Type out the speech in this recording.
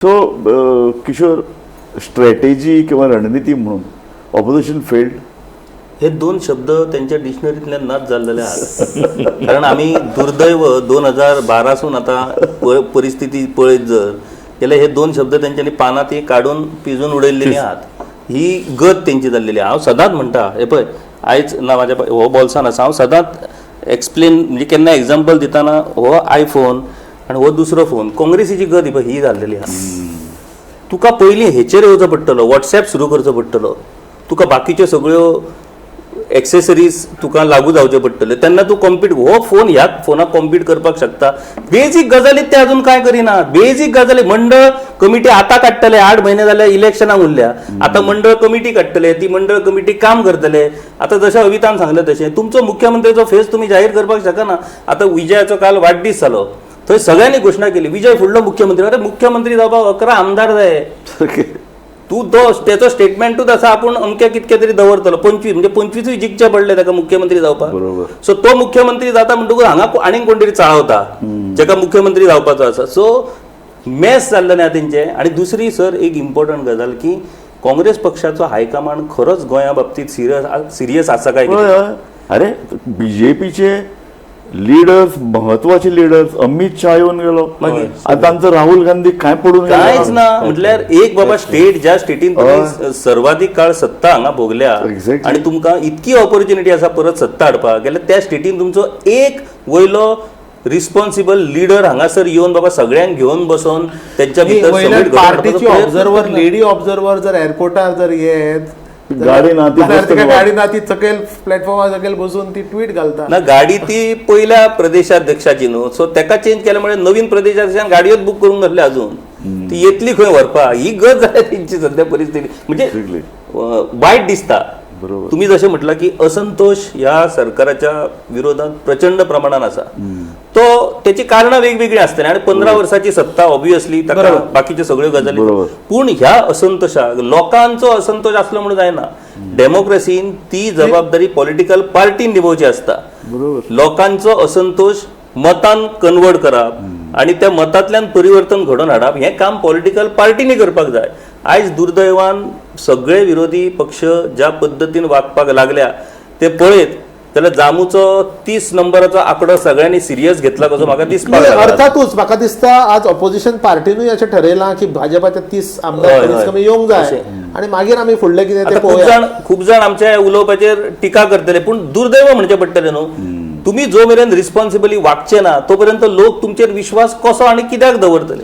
So Kishore, strategy किंवा रणनिती म्हणून ऑपोजिशन फेल्ड. हे दोन शब्द त्यांच्या डिक्शनरीतल्यान नाच जाल्लेले आहात, कारण आमी दुर्दैव 2012सून आतां परिस्थिती पळयत जर जाल्यार हे दोन शब्द तेंच्यांनी पानां ती काडून पिजून उडयल्लेली आहात. ही गत तेंची जाल्लेली आहा. हांव सदांच म्हणटा, हे पळय, आयज ना म्हाज्या हो बोल्सान आसा. हांव सदांच एक्सप्लेन, म्हणजे केन्ना एग्जाम्पल दितना, हो आयफोन आनी हो दुसरो फोन, काँग्रेसीची गत ही पळय ही जाल्लेली आहा. तुका पयलीं हेचेर येवचो पडटलो, वॉट्सॅप सुरू करचो पडटलो, तुका बाकीच्यो सगळ्यो एक्सेसरीज तुका लागू जावच्यो पडटल्यो, तेन्ना तूं कॉम्पीट, हो फोन ह्या फोनाक कॉम्पीट करपाक शकता. बेजीक गजाली ते अजून काय करिना, बेजीक गजाली. मंडळ कमिटी आतां काडटले, 8 म्हयने जाल्यार इलेक्शनाक उरल्या. आतां मंडळ कमिटी काडटले, ती मंडळ कमिटी काम करतले. आतां जशें अवितान सांगलें तशें तुमचो मुख्यमंत्र्याचो फेस तुमी जाहीर करपाक शकना. आतां विजयाचो काल वाडदीस जालो, थंय सगळ्यांनी घोशणा केली, विजय फुडलो मुख्यमंत्री. अरे, मुख्यमंत्री जावपाक 11 आमदार जाय. तूं तो तेचो स्टेटमेंटूच आसा, आपूण अमके कितके तरी दवरतलो, 25, म्हणजे 25ूय जिखचे पडले ताका मुख्यमंत्री जावपाक. सो तो मुख्यमंत्री जाता म्हणटकूच हांगा आनीक कोण तरी चाळवता जेका मुख्यमंत्री जावपाचो आसा. सो मेस जाल्लें आहा तेंचें. आनी दुसरी सर एक इम्पॉर्टंट गजाल की काँग्रेस पक्षाचो हायकमांड खरोच गोंया बाबतीत सिरियस सिरियस आसा काय कितें? हय हय. अरे, बीजेपीचे लिडर्स, महत्वाचे लिडर्स अमित शाह येवन गेलो. मागीर? आनी तांचो राहुल गांधी काय पडून गेलो? कांयच ना. म्हटल्यार एक बाबा स्टेट, ज्या स्टेटीन तुम्ही सर्वाधिक काळ सत्ता हांगा भोगल्या आणि तुमकां इतकी ऑपॉर्च्युनिटी आसा परत सत्ता हाडपाक, जाल्यार त्या स्टेटीन तुमचो एक वयलो रिस्पॉन्सिबल लिडर हांगासर येवन बाबा सगळ्यांक घेवन बसोन तेंच्या भितर वयल्यान summit घडोवन हाडपाचो पार्टीची प्रयत्न ऑब्झर्वर, करना. लेडी ऑब्झर्वर जर एअरपोर्टार जर येत गाडी ना ती जाल्यार तिका बसतलो. गाडी ना, ती सकयल प्लॅटफॉर्मार सकयल बसून ती ट्वीट घालता. ना, गाडी ती पयल्या प्रदेशाध्यक्षाची न्हू, सो तेका चेंज केल्या म्हणजे नवीन प्रदेशाध्यक्षान गाडयोच बूक करूंक नासल्यो अजून, ती येतली खंय व्हरपा? ही गत जाल्या तेंची सध्या परिस्थिती म्हणजे वायट दिसता. तुम्ही जशें म्हटलं की असंतोष ह्या सरकाराच्या विरोधात प्रचंड प्रमाणात आसा, तो त्याची कारणां वेगवेगळी आसतली आणि 15 वर्साची सत्ता, ऑब्वियसली ताका बाकीच्यो सगळ्यो गजाली. पूण ह्या असंतोषाक लोकांचो असंतोष आसलो म्हणून जायना. डेमोक्रेसीन ती जबाबदारी पॉलिटिकल पार्टीन निभोवची आसता. लोकांचो असंतोष मतान कन्वर्ट करप आणि त्या मतांतल्यान परिवर्तन घडोवन हाडप हें काम पॉलिटिकल पार्टीनी करपाक जाय. आयज दुर्दैवान सगळे विरोधी पक्ष ज्या पद्दतीन वागपाक लागल्या ते पळयत जाल्यार जामूचो 30 नंबराचो आंकडो सगळ्यांनी सिरियस घेतला कसो म्हाका दिसपाक म्हणजे लागला. अर्थातूच म्हाका दिसता आज ऑपोजिशन पार्टीनूय अशें ठरयलां की भाजपाचे 30 आमदार कमीत कमी येवंक जाय आणि मागीर आमी फुडलें कितें ते आता खूप पळोवया. जाण खूप जाण आमच्या उलोवपाचेर टिका करतले, पूण दुर्दैव म्हणचें पडटलें न्हू, तुम्ही जो मेरेन रिस्पॉन्सिबली वागचे ना तोपर्यंत लोक तुमचेर विश्वास कसो आनी कित्याक दवरतले?